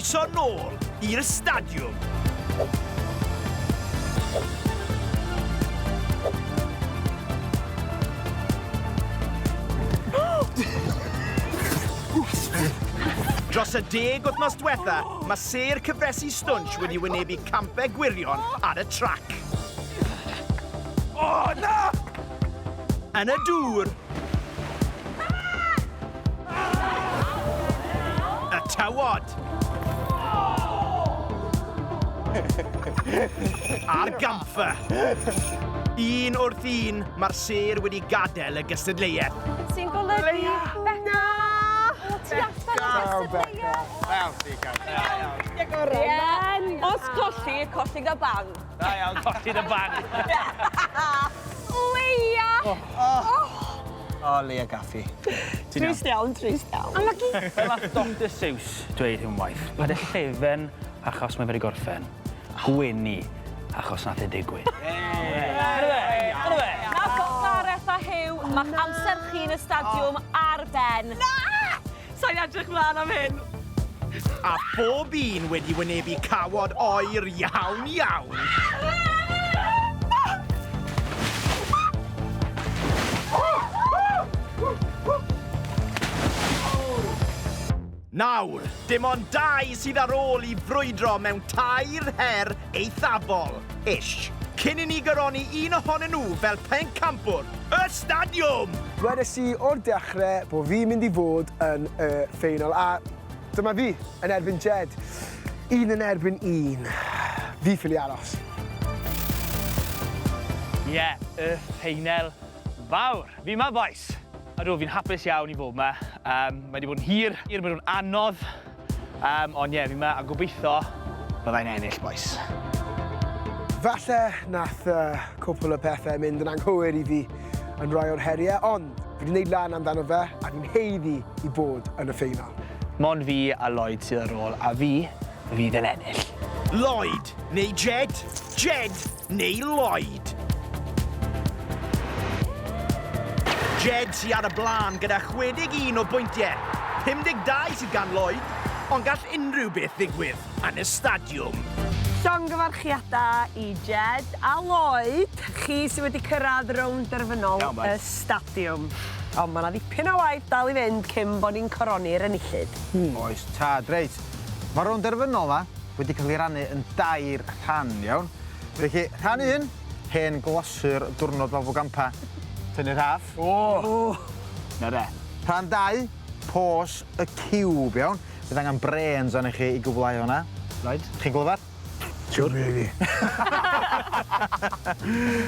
croeso nôl i'r stadiwm. Dros y deg wythnos dwetha, mae sêr cyfresi Stwnsh wedi wynebu campau gwirion ar y trac. O, na! Yn y dŵr. Y tywod. A'r gampfa. Un wrth un, mae'r sêr wedi gadael y gystadleuaeth. Sy'n golygu... Leia! Na! O, ti allan o'r gystadleuaeth! Wel, digon. Da iawn. Ie. Os colli, colli gyda bang. Da iawn, colli dy bang. Leia! O, oh. oh, Leia Gaffi. Trist iawn, trist iawn. A mae gi... Fel nath Dr Seuss dweud unwaith, paid â llefen achos mae fe wedi gorffen. Gwenu achos nath e digwydd. Nawr Gareth a Huw, ma'ch amser chi yn y stadiwm ar ben. Na! Sai'n edrych mlaen am hyn. A phob un wedi wynebu cawod oer iawn iawn. Nawr, dim ond dau sydd ar ôl i frwydro mewn tair her eithafol, ish, cyn i ni goroni un ohonyn nhw fel pencampwr y stadiwm! Dwedes i o'r dechrau bod fi'n mynd i fod yn y ffeinal a dyma fi yn erbyn Jed. Un yn erbyn un. Fi ffili aros. Ie, y ffeinal fawr. Fi 'ma bois! Ydw, fi'n hapus iawn i fod 'ma. Um, mae wedi bod yn hir, hir, mae wedi bod yn anodd. Um, ond ie, yeah, fi 'ma a gobeithio byddai'n ennill, bois. Falle nath uh, cwpl o pethau mynd yn anghywir i fi yn rhai o'r heriau, ond fi wedi gwneud lan amdano fe a fi'n haeddu i bod yn y ffeinal. Mond fi a Lloyd sydd ar ôl, a fi fydd yn ennill. Lloyd neu Jed? Jed neu Lloyd? Jed sy ar y blaen gyda 61 o bwyntiau. 52 sydd gan Lloyd, ond gall unrhyw beth ddigwydd yn y stadiwm. Llongyfarchiadau i Jed a Lloyd, chi sydd wedi cyrraedd rownd derfynol y stadiwm. Ond mae 'na ddipyn o waith dal i fynd cyn bod ni'n coroni'r enillydd. Oes tad, reit. Mae'r rownd derfynol 'ma wedi cael ei rannu yn dair rhan, iawn? Felly, rhan un, hen glasur diwrnod mabolgampa, tynnu rhaff. O! 'Na fe. Rhan dau, pos y ciwb, iawn? Bydd angen brêns arnoch chi i gwblhau hwnna. Reit. Chi'n glyfar? Siwr. Really.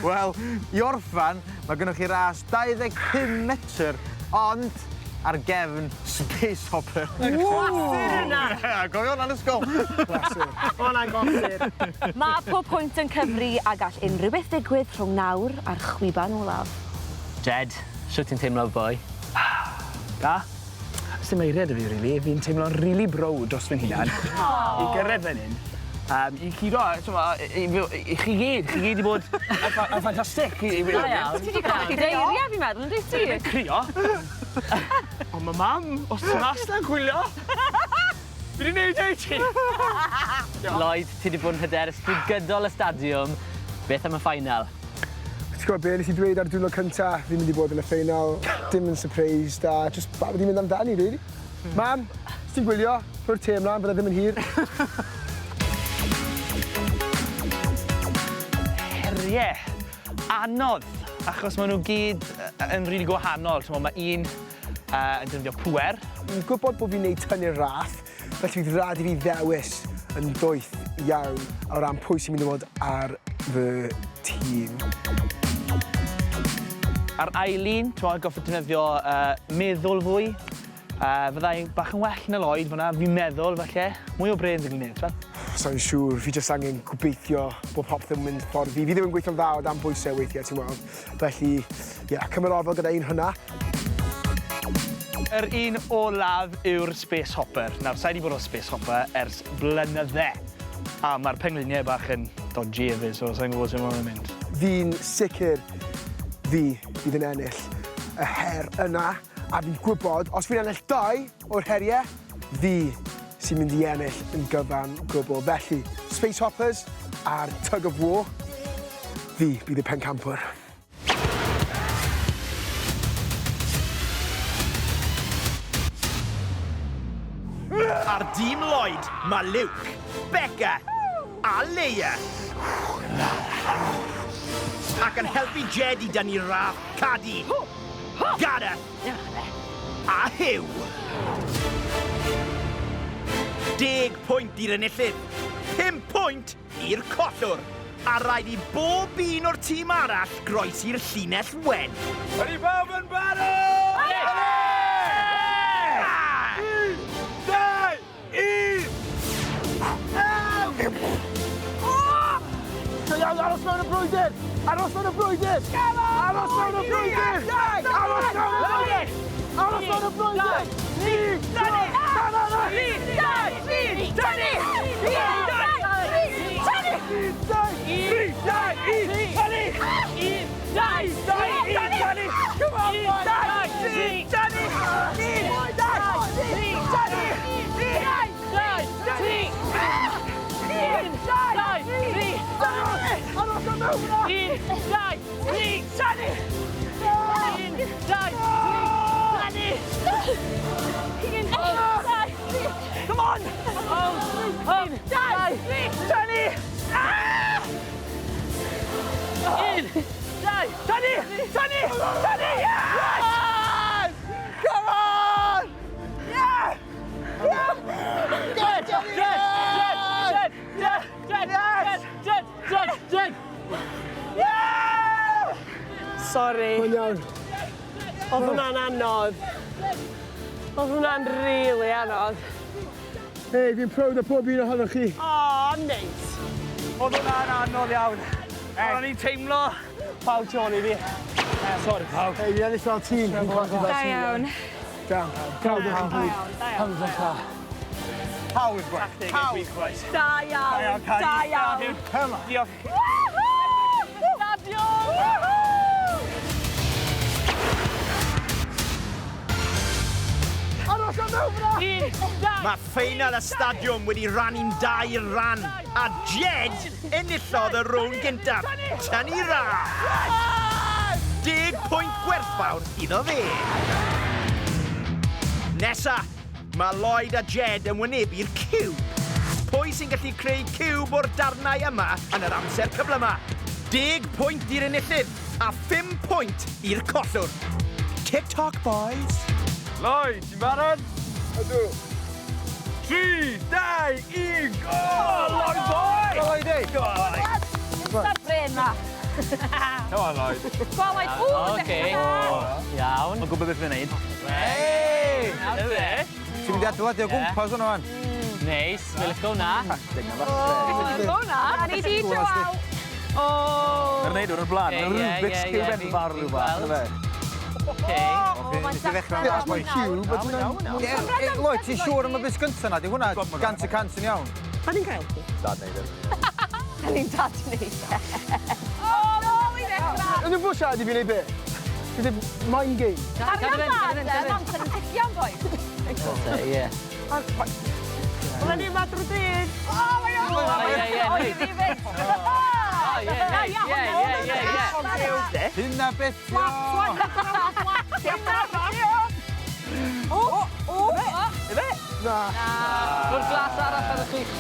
Wel, i orffan, mae gennych chi ras 25 metr, ond ar gefn Space Hopper. Y clasur yna! Gofio hwnna'n ysgol! Clasur. Hwnna'n glasur. Mae pob pwynt yn cyfri a gall unrhyw beth ddigwydd rhwng nawr a'r chwiban olaf. Jed, shwt ti'n teimlo boi? Da. Sdim eirie 'da fi rili. Fi'n teimlo'n rili browd dros fy hunan. I gyrredd fan 'yn. Yym i curo a t'mo' i i i chi gyd, chi gyd 'di bod yn ffa- yn ffantastic i i Da iawn. Ti 'di colli dy eirie fi'n meddwl yndwyt ti? Ddim yn crio. Ond ma' mam os ti mas 'na'n gwylio. Fi 'di neud e i ti! Lloyd, ti 'di bod yn hyderus drwy gydol y stadiwm. Beth am y ffeinal? Ti'n gwybod be nes i dweud ar diwrnod cynta, fi'n mynd i bod yn y ffeinal, dim yn surprised a jyst barod i mynd amdani rili. Mam, os ti'n gwylio, rhoi'r te ymlaen, bydda i ddim yn hir. Heriau anodd, achos maen nhw gyd yn rili gwahanol. T'mo' ma' un uh, yn defnyddio pŵer. Fi'n gwybod bod fi'n neud tynnu'r raff, felly fydd rhaid i fi ddewis yn ddoeth iawn o ran pwy sy'n mynd i fod ar fy tîm. A'r ail un, t'mo', gorfod defnyddio uh, meddwl fwy. Uh, fyddai bach yn well na Lloyd fyna, fi'n meddwl, falle. Mwy o brêns yn gwneud, t'wel? Sai'n siŵr, fi jyst angen gobeithio bod popeth yn mynd ffordd fi. Fi ddim yn gweithio'n dda o dan bwysau weithiau, ti'n weld. Felly, ie, yeah, cymryd ofal gyda un hwnna. Yr un olaf yw'r Space Hopper. Nawr, sa'i 'di bod ar Space Hopper ers blynydde. A mae'r pengliniau bach yn dodgy hefyd, so sai'n gwybod sut ma' hwnna'n mynd. Fi'n sicr fi fydd yn ennill y her yna. A fi'n gwybod, os fi'n ennill dau o'r heriau, fi sy'n mynd i ennill yn gyfan gwbl. Felly, Space Hoppers a'r Tug of War, fi bydd y pencampwr. Ar dîm Lloyd, mae Luke, Becca a Leia. Ac yn helpu Jed i dynnu raff Cadi, Gareth a Huw. 10 pwynt i'r enillydd, 5 pwynt i'r collwr, a rhaid i bob un o'r tîm arall groesi'r llinell wen. Ydy pawb yn barod? Ah! 3, 2, 1! Da iawn, aros mewn y brwydr! Aros mewn y brwydr! Aros mewn y brwydr! Aros mewn y brwydr! Aros mewn y brwydr! Na, na, na! 1, 2, 3, dynnu! 1, 2, 3, tynnu! 1, 2, 3, tynnu! 1, 2, 3, 1, 2, 3, tynnu! 1, 2, 3, tynnu! 1, 2, 3, 1, 2, 3, Aros mewn hwnna! 1, 2, 3, Tynnu! 1, 2, 3, tynnu! 1, 2, 3, Come on! 1, 2, 3, Tynnu! 1, 2, Tynnu! Tynnu! Tynnu! Yes! Come on! Yeah! Yeah! Jed, Jed, Jed, Jed, Jed, Yes! Jed, Jed, Jed. Yeah! Sorry. Mae'n iawn. Oedd hwnna'n anodd. Oedd hwnna'n rili anodd. Hei, fi'n proud o pob un ohonoch chi. O, neis. Oedd hwnna'n anodd iawn. O'n i'n teimlo pawb tu ôl i fi. Sorry, pawb. Hei, fi ennill fel tîm. Fi'n colli fel Da tîm. iawn. Da iawn, pawb. Proud o chi gyd. Hawdd, boi. Hawdd. Da iawn, da iawn. Come on. Diolch. Stadiwm! Aros am mewn hwnna! 1, 2, Mae ffeinal y stadiwm wedi rannu'n dair ran, a Jed enillodd y rownd gyntaf. Tynnu raff! 10 pwynt gwerthfawr iddo fe. Nesa, mae Lloyd a Jed yn wynebu'r ciwb. Pwy sy'n gallu creu ciwb o'r darnau yma yn yr amser cyflyma? 10 pwynt i'r enillydd a 5 pwynt i'r collwr. Tick-tock, boys. Lloyd, ti'n barod? Ydw. 3, 2, 1, go! Lloyd boy! Lloyd, ei. Go on, Lloyd. Sa'r brên ma. Come on, Lloyd. Go on, Lloyd. Ww, Oce. dechrau. Iawn. Mae'n gwybod beth fe'n neud. Hey! Ti'n mynd i adeiladu o gwmpas hwnna wan? Neis, mi'n licio hwnna. O, na. Ni di Joao. O. Mae'n neud o'r blaen. Ie, Mae'n ie, Rubik's ie, Cube ie, enfawr fi'n rhyw fath, gweld. yfe? Oce. Oce, nes i ddechrau Os mae'n ciwb, ydyn nhw'n... Lloyd, ti'n siŵr am y bus gyntaf na? Di hwnna 100% yn iawn? Pa ni'n cael chi? Dad neud e. Da ni'n dad wneud e. O, nôl i ddechrau. Ydyn nhw'n siarad i fi neu be? Fi dweud mind game. Arian bad, e, amser yn tician, boi. Ie. Fydda ni yma drwy dydd. O, my God. Ie, ie, O, neis. i fi fyd. O, ie, neis, ie, ie, ie, ie. Hynna betio! O, o, Na. Rwy'r glas arall ar y chwith.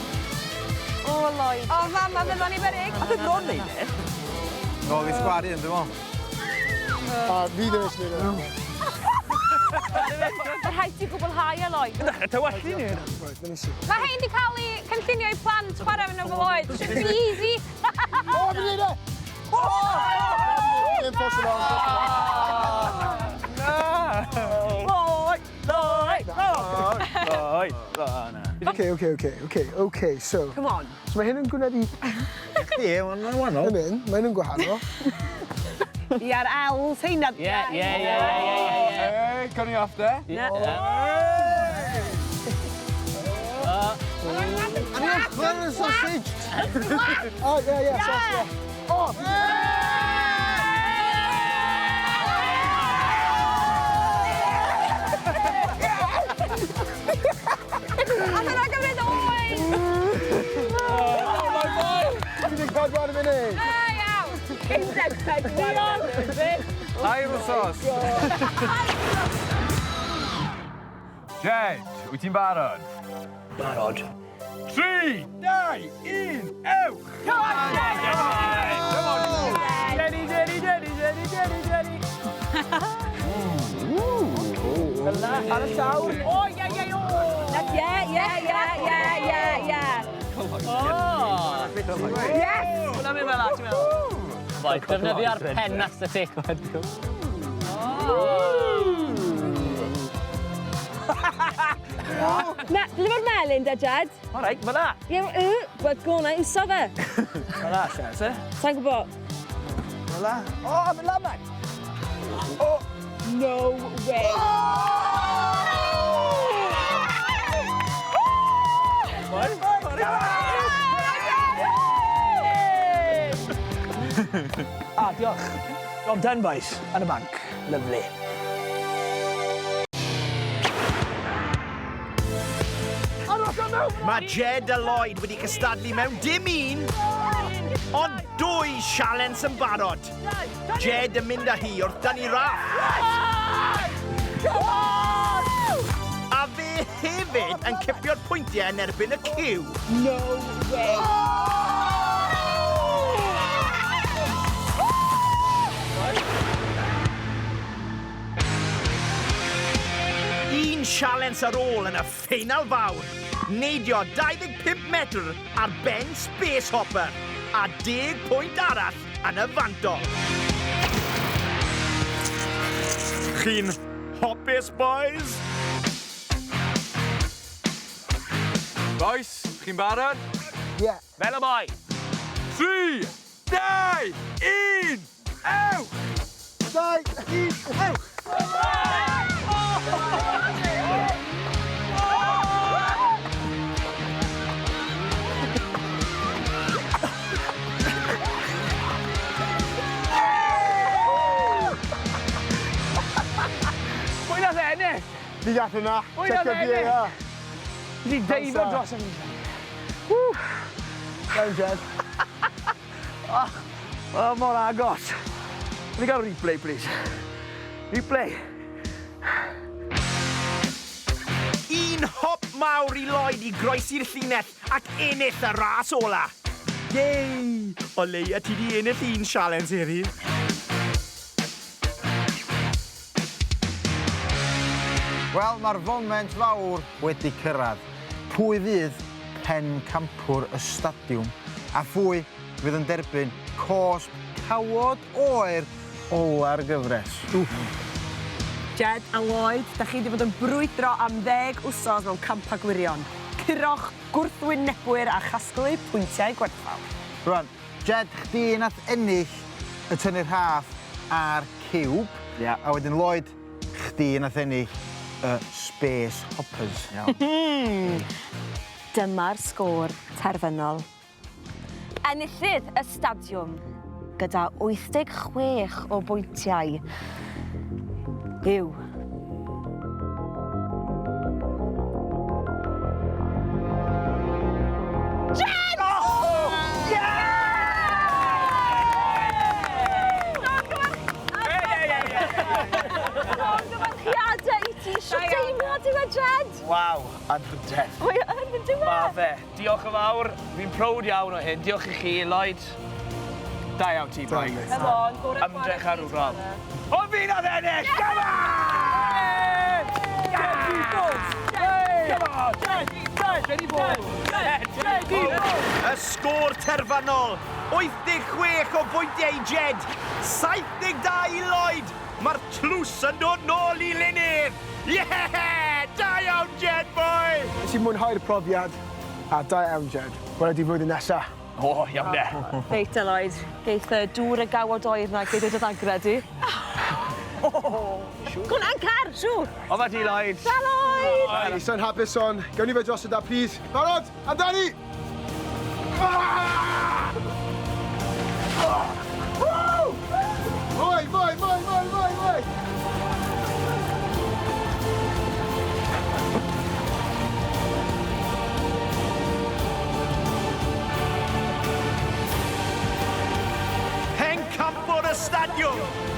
O, Lloyd. O, fama, fydda ni berig. Oedd e bron neud e? Nôl i sgwar un, dwi'n meddwl. A fi ddim eisiau gwneud e. Mae rhaid ti gwblhau e, Lloyd. Dechrau tywallu ni. Right, let me see. Mae hein di cael ei cynllunio i plant chwarae efo nhw fel oed. Should be easy. O, fi'n neud e! O! Impossible, impossible. Lloyd! Lloyd! Lloyd! Lloyd! Na. Okay, okay, okay, okay, okay, so... Come on. So mae hyn yn gwneud i... Chdi, mae'n wahanol. Yn hyn, mae hyn yn gwahanol. Ia'r L heina. Ie, ie, ie, ie, ie, ie. Hey, cynni off there. Ie. A ni'n chwarae y sausage! O, ie, ie, sauce, ie. O! A dyna Diolch byth. Tair wsos. Jed, wyt ti'n barod? Barod. 3, 2, 1, ewch! Come on, Jed! Come on! Jenny, Jenny, Jenny, Jenny, Jenny, Jenny. Fel 'na, ar y llawr. O, ie, ie, o! Ie, ie, ie, ie, ie, ie. Yes! Hwnna'n mynd fel 'na, ti'n meddwl? Right, defnyddio'r pen nasa ti. Na, ble mae'r melyn da, Jed? O reit, fyna. Ie, wel, go na, iwso fe. Fel 'na, lle, se? Sa'n gwybod. Fel 'na. O, mynd lan, man. No way. Ah, diolch. Job done, boys. Yn y banc. Lovely. Mae Jed a Lloyd wedi cystadlu mewn dim un, ond dwy sialens yn barod. Jed yn mynd â hi wrth dynnu raff. A fe hefyd yn cipio'r pwyntiau yn erbyn y ciw. No way. Un sialens ar ôl yn y ffeinal fawr. Neidio 25 metr ar ben Space Hopper a 10 pwynt arall yn y fantol. Chi'n hopus, boys? Boys, chi'n barod? Ie. Fel y boi. 3, 2, 1, ewch! 2, 1, ewch! Pwy nath ennill? Fi gath hwnna. Pwy nath Check your ennill? VAR. Fi 'di deifio dros y... Ww. Iawn, Jed. Oh, mor agos. Ni gael replay, please. Replay. Un hop mawr i Lloyd i groesi'r llinell ac ennill y ras ola. Yay! O leia ti di ennill un sialens heddi. Wel, mae'r foment fawr wedi cyrraedd. Pwy fydd pencampwr y stadiwm? A phwy fydd yn derbyn cosb cawod oer ola'r gyfres? Jed a Lloyd, da chi wedi bod yn brwydro am 10 wsos mewn campa gwirion. Curo'ch gwrthwynebwyr a chasglu pwyntiau gwerthfawr. Rwan, Jed, chdi nath ennill y tynnu rhaff a'r ciwb. Ie. A wedyn Lloyd, chdi nath ennill y Space Hoppers. Iawn. Dyma'r sgôr terfynol. Enillydd y stadiwm gyda 86 o bwyntiau yw... Jed! Llongyfarchiadau i ti. Shwt deimlad yw e, Jed? Waw, anrhydedd. Mae o yn, yndyw e? Ma fe. Diolch yn fawr. Fi'n prowd iawn o hyn. Diolch i chi, Lloyd. Da iawn ti, boi. Come on, gorau Ymdrech arwrol. O fi nath ennill! Come on! Jenny Bowles! Come on! Jenny Bowles! Jenny Bowles! Y sgôr terfynol, 86 o bwyntiau i Jed, 72 i Lloyd. Mae'r tlws yn dod nôl i Luned. Yeah! Da iawn, Jed, boy! Nes i mwynhau'r profiad, a da iawn, Jed. Wela di flwyddyn nesa. O, iawn de. Reit, te, Lloyd. Geith y dŵr y gawod oer na, geith y dy ddagrau di. Gwna'n car, siŵr. O fa ti, Lloyd. Da, Lloyd! Sa'n hapus son. Gawn ni fe dros y da, please. Barod? Amdani! Ah! Woo! Mwy, mwy, mwy, mwy, mwy, mwy! Pencampwr y stadiwm.